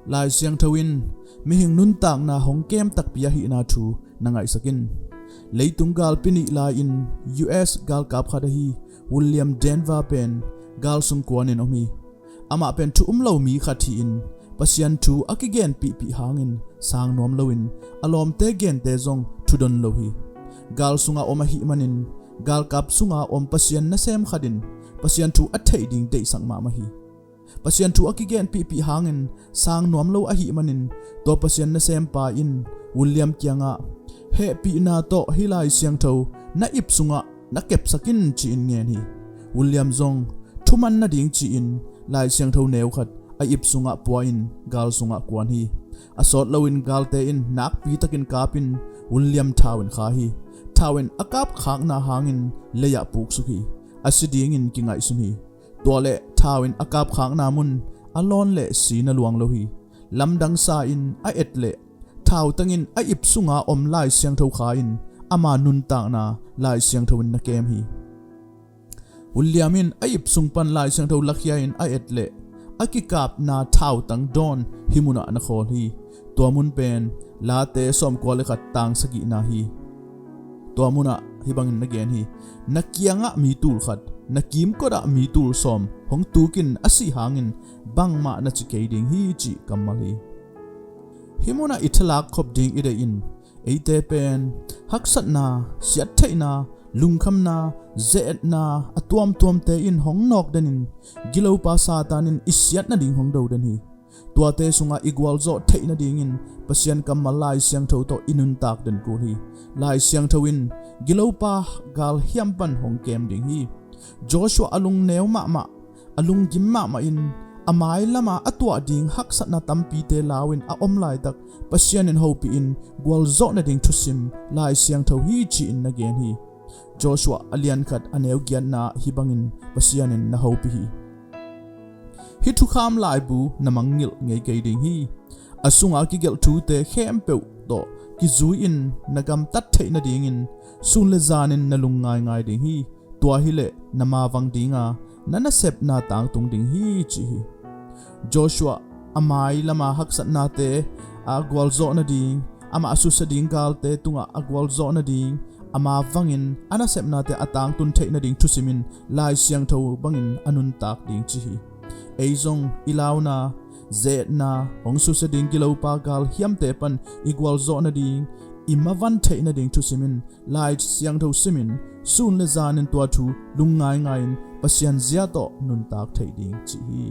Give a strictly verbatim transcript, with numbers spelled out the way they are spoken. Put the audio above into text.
Lai Siangtho in mihing nuntakna hong kem takpi ahihna thu na ngaihsak in. Leitung galpi nih lai-in U S galkap khat ahi William Denver pen gal sung kuanin om hi. Amah pen thu um lo mi khat hi-in Pasian thu a kigenpihpih hangin sang nuam loin a lawmte gente zong thudon lo hi. Gal sunga om ahih manin galkap sunga om Pasian nasem khat in Pasian thu a theih ding deihsak mahmah hi. Pasian thu a kigenpihpih hangin sang nuam lo ahih manin tua Pasian nasempa in William kiangah hehpihna tawh hih Lai Siangtho na ip sungah na kepsak in ci-in ngen hi. William zong thuman nading ci-in Lai Siangtho neu khat a ip sungah pua-in gal sungah kuan hi. A sawt loin galte in nakpi takin kapin William thau in kha hi. Thau in a kapkhakna hangin lei-ah puksuk hi. A si dingin kingaihsun hi. Tua le thau in a kapkhakna mun a lawn le si na luang lo hi. Lamdang sa in a et le thautang in a ip sunga om Lai Siangtho kha in ama nuntakna Lai Siangtho in na kem hi. William in a ip sung pan Lai Siangtho lakhia in a et le a kikapna thautang dawn hih munah na khawl hi. Tua mun pen Late sawmkua le khat tang sagihna hi. Tua munah hih bangin na gen hi. Na kiangah mi tul khat, na kimkotah mi tul sawm hong tukin a sih hangin bangmah na ci kei ding hi cih kammal hi. Hih munah i thalak khop ding i deih in eite pen haksatna, siattheihna, lungkhamna, ze-etna a tuamtuamte in hong nawkden in gilopa Satan in i siat nading hong doden hi. Tuate sungah i gualzawh theih nadingin Pasian kammal Lai Siangtho tawh i nuntak den kul hi. Lai Siangtho in gilopa galhiam pan hong kem ding hi. Joshua a lungneu mahmah, a lunggim mahmah in a mailama a tuah ding haksatna tampite lau in a om laitak Pasian in hopih in gualzawh nading thusim Lai Siangtho hi ci-in na gen hi. Joshua a lian khat a neu giatna hih bangin Pasian in na hopih hi. Hih thukham laibu na mangngilh ngei kei ding hi. A sunga kigelh thute khempeuh tawh kizui-in na gamtat theih nadingin sun le zanin na lungngaingai ding hi. Tua hileh na mavang dinga na nasepna tangtung ding hi ci hi. Joshua a mailama haksatnate a gualzawh nading, amah a susia ding galte tungah a gualzawh nading, a mavangin a nasepnate a tangtun theih nading thusimin Lai Siangtho bangin a nuntak ding ci hi. Ei zong i launa, ze-etna, hong susia ding gilopa galhiamte pan i gualzawh nading, i mavan theih nading thusimin Lai Siangtho simin sun le zanin tua thu lungngaingai-in Pasian zia tawh nuntak theih ding ci hi.